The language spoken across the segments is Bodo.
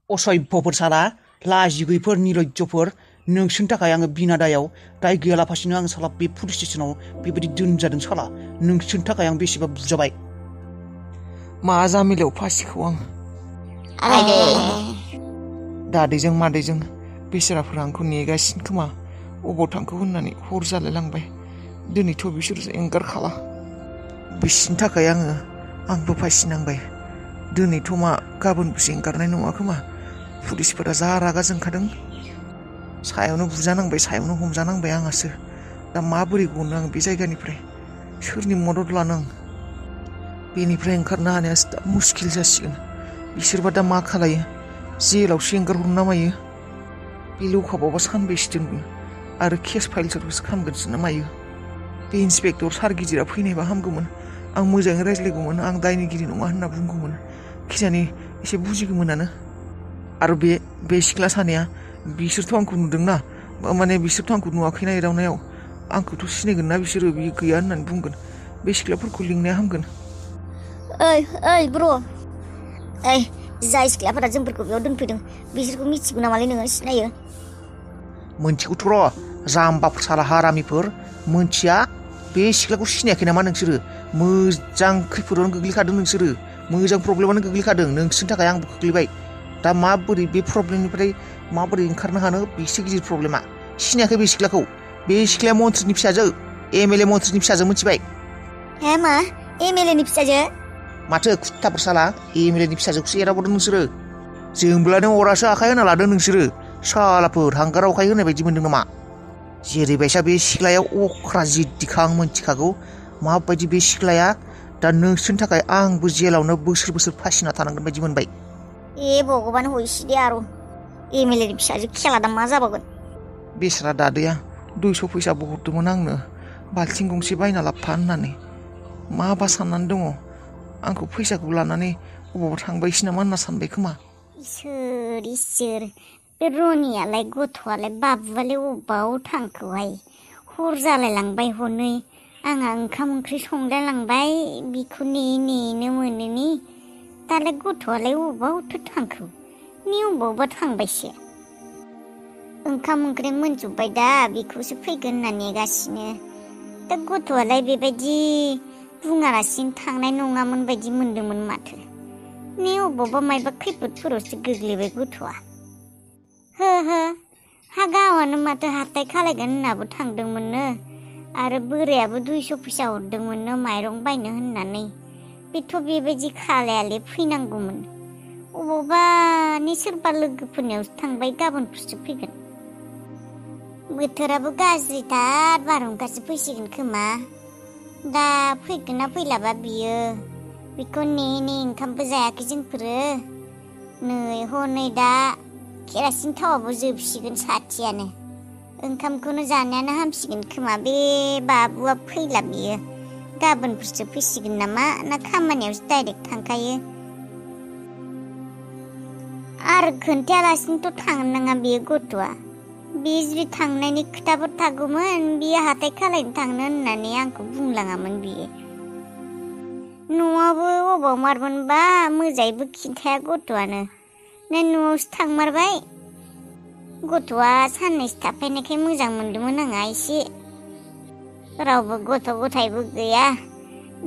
असभ्यफोर साला लाजिगैफोर निलज्जफोर नोंसोरनि थाखाय आङो बिना दायाव दाय गैयालाफासिनो आं साला बे पुलिस स्टेसनाव बेबायदि दोनजादों साला नोंसोरनि थाखाय आं बेसेबा बुजाबाय मा जामिलायाव फासिखौ आं दादैजों मादैजों बेसेराफोरा आंखौ नेगासिनो खोमा अबाव थांखो होननानै हर जालाय लांबाय दिनैथ' बिसोरजों एंगारखाला बिसिनि थाखाय आंबो फासिनांबाय दिनैथ' मा गाबोनबोसो एंगारनाय नङा खोमा पुलिसफोरा जा रागा जोंखादों सायावनो बुजानांबाय सायावनो हमजानांबाय आंहासो दा माबोरै गनो आं बे जायगानिफ्राय सोरनि मदद लानो आं बेनिफ्राय ओंखारनो हानायासो दा मुस्किल जासिगोन बिसोरबा दा मा खालायो जेलावसो एंगारहरनो ना मायो बे लकआपआवबा सानबेसे दोनगोन आरो केस फाइल सारभिस खालामगोनसो ना मायो बे इन्सपेक्टर सार गिदिरा फैनायबा हामगौमोन आं मोजाङै रायज्लायगौमोन आं दायनिगिरि नङा होनना बुंगौमोन खिजानि एसे बुजिगौमोनानो आरो बे सिख्ला सानैया बिसोरथ' आंखौ नुदोंना माने बिसोरथ' आंखौ नुवाखैना एदावनायाव आंखौथ' सिनायगोन ना बिसोरो बियो गैया होननानै बुंगोन बे सिख्लाफोरखौ लिंनाया हामगोन ओइ ब्र जाय सिख्लाफोरा जोंफोरखौ बेयाव दोनफैदों बिसोरखौ मिथिगौ नामालै नोङो सिनायो मोनथिगौथ' र' जाम्बाफोर साला हारामिफोर मोनथिया बे सिख्लाखौ सिनायाखै नामा नोंसोरो मोजां खैफोदावनो गोग्लैखादों नोंसोरो मोजां प्रब्लेमानो गोग्लैखादों नोंसोरनि थाखाय आंबो गोग्लैबाय दा माबोरै बे प्रब्लेमनिफ्राय माबोरै ओंखारनो हानो बेसो गिदिर प्रब्लेमा सिनायाखै बे सिख्लाखौ बे सिख्लाया मन्थ्रिनि फिसाजो एमएलए मन्थ्रिनि फिसाजो मिथिबाय हे मा एमएलए नि फिसाजो माथो खुत्ताफोर साला एमएलए नि फिसाजोखौसो एदावबोदों नोंसोरो जोंब्लानो अरासो आखाइ होना लादों नोंसोरो सालाफोर हांगाराव आखाइ होनाय बायदि मोनदों नामा जेरैबायसा बे सिख्लाया अख्रा जिद्दिखा आं मोनथिखागौ माबायदि बे सिख्लाया दा नोंसोरनि थाखाय आंबो जेलावनो बोसोर फासिना थानांगोन बायदि मोनबाय ए भगबान हयसिदे आरो एमएलए नि फिसाजो खेला दा मा जाबावगोन बेस्रा दादैया 200 फैसाबो हरदोंमोन आंनो बाल्थिं गंसे बायना लाबफा होननानै माबा साननानै दङ आंखौ फैसाखौ लानानै अबावबा थांबायसो नामा होनना सानबाय खोमा इसोर बे रनियालाय गथ'आलाय बाबुआलाय अबाव थांखोहाय हर जालाय लांबाय हनै आंहा ओंखाम ओंख्रि संलाय लांबाय बिखौ नेनो मोनोनि दालाय गथ'आलाय अबावथो थांखो अबावबा थांबायसो ओंखाम ओंख्रि मोनजोब्बाय दा बेखौसो फैगोन होनना नेगासिनो दा गथ'आलाय बेबायदि बुङालासिनो थांनाय नङामोन बायदि मोनदोंमोन माथो अबावबा मायबा खैफोदफोरावसो गोग्लैबाय गथ'आ हो हा गावआनो माथो हाथाय खालायगोन होननाबो थांदोंमोननो आरो बोरायाबो 200 फैसा हरदोंमोननो माइरं बायनो होननानै बेथ' बेबायदि खालायालै फैनांगौमोन अबावबा सोरबा लोगोफोरनियावसो थांबाय गाबोनफोरसो फैगोन बोथोराबो गाज्रिथार बारहुंखासो फैसिगोन खोमा दा फैगोन ना फैलाबा बियो बेखौ ने ओंखामबो जायाखै जोंफोरो नै हनै दा केरासिन थावाबो जोबसिगोन साथियानो ओंखामखौनो जानायानो हामसिगोन खोमा बे बाबुआ फैला बियो गाबोनफोरसो फैसिगोन नामा ना खामानियावसो डाइरेक्ट थांखायो आरो खोन्थायालासिनोथ' थांनो नाङा बेयो गथ'आ बे जुदि थांनायनि खोथाफोर थागौमोन बियो हाथाय खालायनो थांनो होननानै आंखौ बुंलाङामोन बियो न'आवबो अबाव मारमोनबा मोजाङैबो खिन्थाया गथ'आनो न'आवसो थांमारबाय गथ'आ साननैसो थाफैनायखाय मोजां मोनदोंमोन आंहा एसे रावबो गथ' गथायबो गैया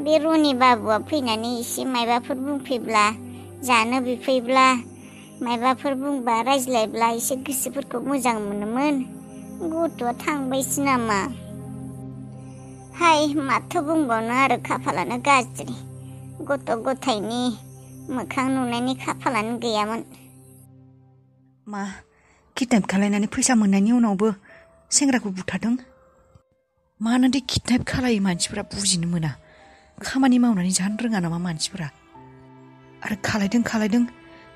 बे रनि बाबुआ फैनानै एसे मायबाफोर बुंफैब्ला जानो बिफैब्ला मायबाफोर बुंबा रायज्लायब्ला एसे गोसोफोरखौ मोजां मोनोमोन गथ'आ थांबायसो नामा हाय माथो बुंबावनो आरो खाफालानो गाज्रि गथ' गथायनि मोखां नुनायनि खाफालानो गैयामोन मा किडनेप खालायनानै फैसा मोननायनि उनावबो सेंग्राखौ बुथारदों मानो दे किडनेप खालायो मानसिफोरा बुजिनो मोना खामानि मावनानै जानो रोङा नामा मानसिफोरा आरो खालायदों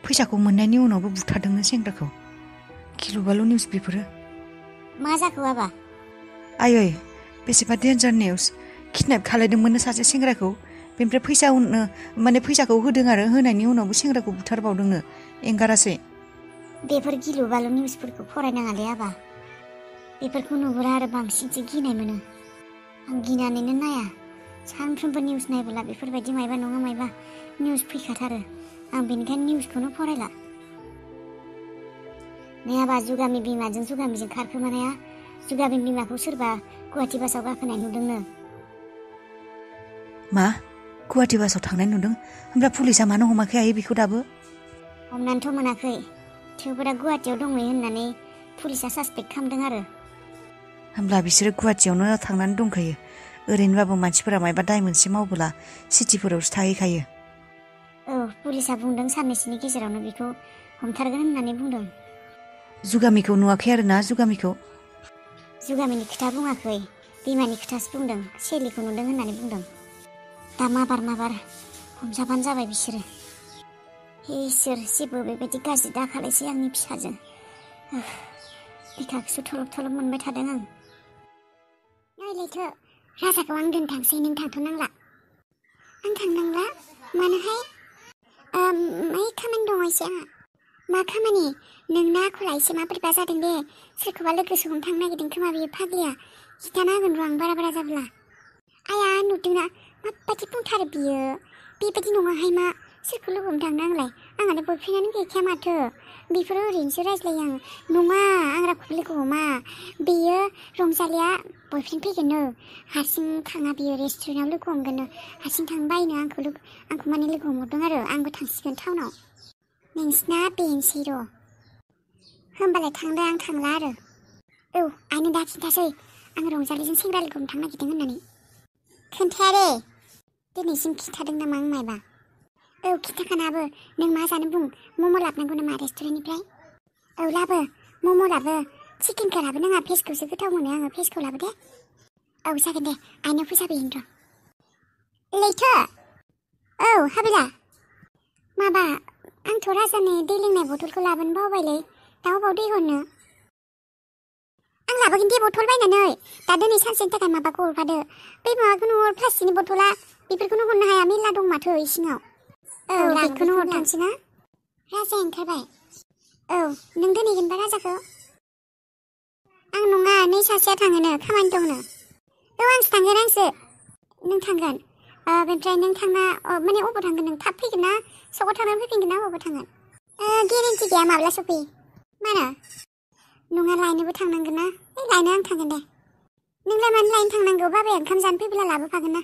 फैसाखौ मोननायनि उनावबो बुथारदोंनो सेंग्राखौ गिलु-बालु निउस बेफोरो मा जाखो बाबा आयै बेसेबा डेन्जार निउस किडनेप खालायदोंमोननो सासे सेंग्राखौ बेनिफ्राय फैसाखौ होदों आरो होनायनि उनावबो सेंग्राखौ बुथारबावदोंनो एंगारासै बेफोर गिलु-बालु निउसफोरखौ फरायनाङालै आबा बेफोरखौ नुब्ला आरो बांसिनसो गिनाय मोनो आं गिनानैनो नाया सानफ्रोमबो निउस नायबोला बेफोरबायदि मायबा नङा मायबा निउस फैखाथारो आं बेनिखायनो निउसखौनो फरायला नङाबा जुगामि बिमाजों जुगामिजों खारखोमानाया जुगामि बिमाखौ सोरबा गुवाहाटि बासाव गाखोनाय नुदोंनो। मा गुवाहाटि बासाव थांनाय नुदों? होमब्ला पुलिसा मानो हमाखै आयै बेखौ दाबो? हमनानैथ' मोनाखै, थेवबो दा गुवाहाटियाव दंहैयो होननानै पुलिसा सासपेक्ट खालामदों आरो। होमब्ला बिसोरो गुवाहाटियावनो थांनानै दंखायो। ओरैनोबाबो मानसिफोरा मायबा दाय मोनसे मावबोला सिटिफोरावसो थाहैखायो। औ, पुलिसा बुंदों साननैसोनि गेजेरावनो बेखौ हमथारगोन होननानै बुंदों। जुगामिखौ नुवाखै आरो ना? जुगामिनि खोथा बुङाखै, बिमानि खोथासो बुंदों। सेलिखौ नुदों होननानै बुंदों। दा माबार हमजाबानो जाबाय बिसोरो। हे इसोर, जेबो बेबायदि गाज्रि दाखालायसै आंनि फिसाजों। बिखाखौसो थलब मोनबाय थादों आं। नै लैथो, राजाखौ आं दोनथांसै, नों थांथ'नांला। आं थांनांला? मानोहाय? खामानि दङ एसे आंहा। मा खामानि? नोंना आखला एसे मा बोरैबा जादों दे। सोरखौबा लोगोसो हमनो थांनो नागिरदों खोमा बेयो फाग्लिया। खिथाना होगोन र' आं बारा जाब्ला। आया नुदोंना माबायदि बुंथारो बियो। बेबायदि नङाहाय मा, सोरखौ लोगो हमनो थांनो आंलाय? आंहालाय बयफ्रेन्डआनो गैखाया माथो। बेफोरो ओरैनोसो रायज्लायो आं। नङा, आं रावखौबो लोगो हमा। बेयो रंजालिया बयफ्रेन्ड फैगोननो। हारसिं थाङा बियो, रेस्टुरेन्टआव लोगो हमगोननो। हारसिं थांनो बायनो आंखौ माने लोगो हमहरदों आरो। आंबो थांसिगोन टाउनाव। नोंसिना बेनोसै र'। होमबालाय थांदो, आं थांला आरो। औ, आइनो दा खिन्थासै आं रंजालिजों सेंग्रा लोगो हमनो थांनो नागिरदों होननानै। खोन्थाया दे। दिनैसिम खिन्थादों नामा आं मायबा? औ, खिन्थाखानाबो। नों मा जानो बुं? मम' लाबोनांगौ नामा रेस्टुरेन्टनिफ्राय? औ, लाबो। मम' लाबो। चिकेनखौ लाबो नाङा, भेजखौसो गोथाव मोनो आङो। भेजखौ लाबो दे। औ, जागोन दे। आइनाव फैसा बिहैनो र'। लैथो। औ, हाबिला। माबा, आंथ' राजानि दै लोंनाय बथलखौ लाबोनो बावबायलै। दा अबाव दै हरनो? आं लाबोगोन दे बथल बायनानै। दा दिनै सानसेनि थाखाय माबाखौ हरफादो। बै माबाखौनो हर, प्लास्टिकनि बथला। बेफोरखौनो हरनो हाया, मेरला दं माथो इसिङाव। औ, बेखौनो हरथांसै ना? राजाया ओंखारबाय? औ, नों दोनहैगोनबा राजाखौ? आं नङा, नै सासेया थाङोनो, खामानि दंनो। औ, आंसो थांगोन, नों थांगोन? बेनिफ्राय नों थांना माने अबाव थांगोन नों? थाब फैगोन ना? सकाव थांनानै फैफिनगोन ना अबाव थांगोन? गेरेन्टि गैया माब्ला सफैयो। मानो? नङा, लायनोबो थांनांगोन ना। लायनो आं थांगोन दे। नोंलाय मानो लायनो थांनांगौ? बाबाया ओंखाम जानो फैब्ला लाबोफागोन ना।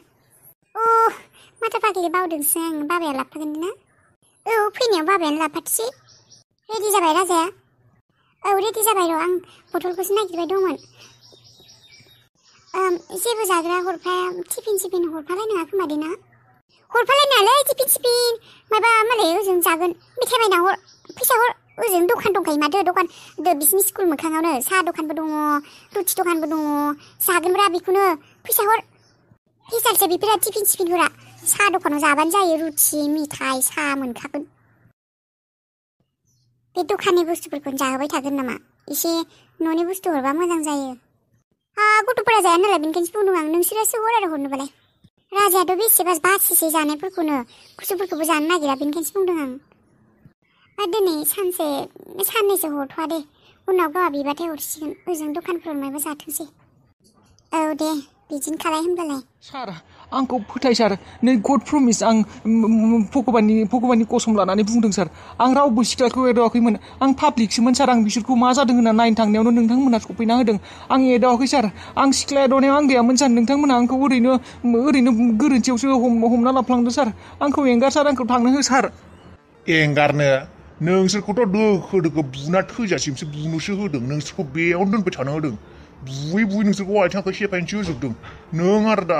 माथो फाग्लि, बावदोंसो आं। बाबाया लाबोफागोन ना? औ, फैनायाव बाबायानो लाबोफाथोसै। रेडि जाबाय राजाया? औ, रेडि जाबाय र'। आं बथलखौसो नागिरबाय दंमोन। जेबो जाग्रा हरफाया, टिफिन हरफालायनाङा खोमा दे ना? हरफालायनाङालै टिफिन। माबा मालाय ओजों जागोन। मेथाइ बायना हर, फैसा हर। ओजों दखान दंखायो माथो, बिसिनि स्कुल मोखाङावनो साहा दखानबो दङ, रुटि दखानबो दङ। जागोनब्रा बेखौनो, फैसा हर। फैसासो बेफोरा टिफिनफोरा। साहा दखानाव जाबानो जायो, रुटि, मेथाइ, साहा मोनखागोन। बे दखाननि बुस्थुफोरखौनो जाहोबाय थागोन नामा? एसे न'नि बुस्थु हरबा मोजां जायो। गथ'फोरा जाया नालाय, बेनिखायनोसो बुंदों आं। नोंसोरसो हर आरो हरनोबालाय। राजायाथ' बेसेबा बासिसै जानायफोरखौनो, गुसुफोरखौबो जानो नागिरा, बेनिखायनोसो बुंदों आं। दिनै साननैसो हरथ'वा दे। उनाव गावहा बिबाथाय हरसिगोन। ओजों दखानफोराव मायबा जाथोंसै। औ दे, बिदिनो खालाय होनब्लालाय। सार, आंखौ फोथाय सार। नै गड प्रमिस, आं भगबाननि कसम लानानै बुंदों सार। आं रावबो सिख्लाखौ एदावाखैमोन। आं पाब्लिकसोमोन सार। आं बिसोरखौ मा जादों होनना नायनो थांनायावनो नोंथांमोना सफैना होदों। आं एदावाखै सार। आं सिख्ला एदावनायाव आं गैयामोन सार। नोंथांमोना आंखौ ओरैनो गोरोन्थियावसो हमना लाफ्लांदों सार। आंखौ एंगार सार, आंखौ थांनो हो सार। एंगारनो? नोंसोरखौथ' दोखो बुना थैजासिमसो बुनोसो होदों। नोंसोरखौ बेयावनो दोनबाय थानो होदों। बुयै नोंसोरखौ आथिं आखाइ सेफायनोसो होजोबदों। नों आरो दा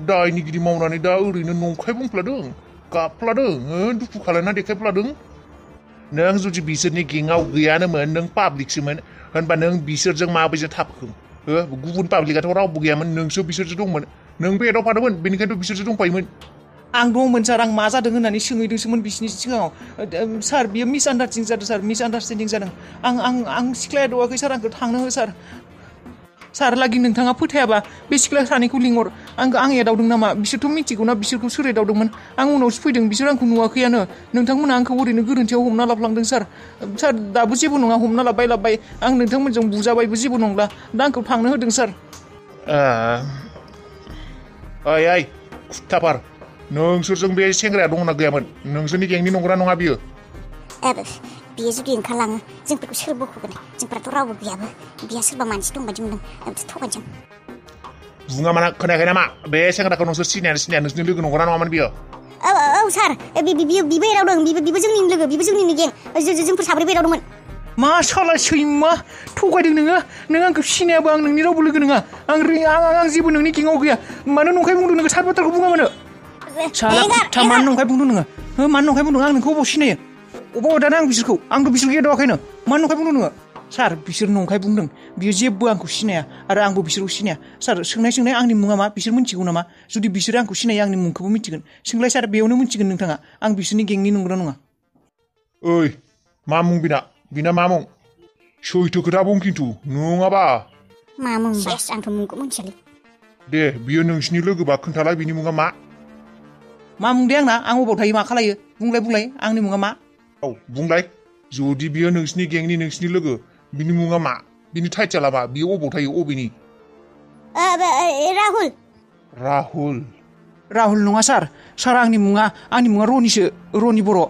दायनिगिरि मावनानै दा ओरैनो नंखाय बुंफ्लादों, गाबफ्लादों, दुखु खालायना देखायफ्लादों। नों जुदि बिसोरनि गेङाव गैयानोमोन, नों पाब्लिकसोमोन, होनबा नों बिसोरजों माबायदि थाबखो? गुबुन पाब्लिकआथ' रावबो गैयामोन, नोंसो बिसोरजों दंमोन। नोंबो एदावफादोंमोन, बेनिखायनोथ' बिसोरजों दंफायोमोन। आं दंमोन सार। आं मा जादों होननानै सोंहैदोंसोमोन बिसिनि सिगाङाव। सार, बियो मिसआन्डारस्टेन्डिं जादों सार, मिसआन्डारस्टेन्डिं जादों। आं सिख्ला एदावाखै सार। आंखौ थांनो हो सार। सार लागि नोंथाङा फोथायाबा बे सिख्ला सानैखौ लिंहर। आं एदावदों नामा? बिसोरथ' मिथिगौना बिसोरखौ सोर एदावदोंमोन। आं उनावसो फैदों, बिसोर आंखौ नुवाखैयानो। नोंथांमोना आंखौ ओरैनो गोरोन्थियाव हमना लाफ्लांदों सार। सार, दाबो जेबो नङा, हमना लाबाय। आं नोंथांमोनजों बुजाबायबो, जेबो नंला। दा आंखौ थांनो होदों सार। ओइ खुथाफार, नोंसोरजों बे सेंग्राया दंना गैयामोन? नोंसोरनि गेंनि नंगौना नङा बियो? बियो जुदि ओंखारलाङो जोंफोरखौ सोर बख'गोन जोंफोराथ' रावबो गैयाबो बिहा सोरबा मानसि दं बायदि मोनदों थगायजों बुङा माना खोनायाखै नामा बे सेंग्राखौ नोंसोर सिनाया नोंसोरनि लोगो नंगौना नङामोन बियो औ सार बिबो बेराव दं बिबो जोंनि लोगो बिबो जोंनि गें जोंफोर साब्रै बेराव दंमोन मा साला सैमा थगायदों नों आंखौ सिनायाबो आं नोंनि रावबो लोगो नङा आं जेबो नोंनि गेङाव गैया मानो नंखाय बुंदों नोङो सार बाथ्राखौ बुङा मानो साला कुत्ता मानो नंखाय बुंदों नोङो मानो नंखाय बुंदों आं नोंखौ अबाव सिनायो अबाव दाना आंथ' बिसोरखौ एदावाखैनो मानो नंखाय बुंदों नोङो सार बिसोर नंखाय बुंदों बियो जेबो आंखौ सिनाया आरो आंबो बिसोरखौ सिनाया सार सोंनाय आंनि मुङा मा बिसोर मिथिगौ नामा जुदि बिसोरो आंखौ सिनायो आंनि मुंखौबो मिथिगोन सोंलाय सार बेयावनो मिथिगोन नोंथाङा आं बिसोरनि गेंनि नंगौना नङा ओइ मा मुं बिना मा मुं सैथो खोथा बुं खिन्थु नङाबा मा मुं बेस आंथ' मुंखौ मिथियालै दे बियो नोंसिनि लोगोबा खोन्थालाय बिनि मुङा मा मुं दे आंना आं अबाव थायो मा खालायो बुंलाय आंनि मुङा मा औ बुंलाय जुदि बियो नोंसिनि गेंनि नोंसिनि लोगो बिनि मुङा मा बिनि टाइटेला मा बियो अबाव थायो अबेनि राहुल नङा सार आंनि मुङा रनिसो रनि बर'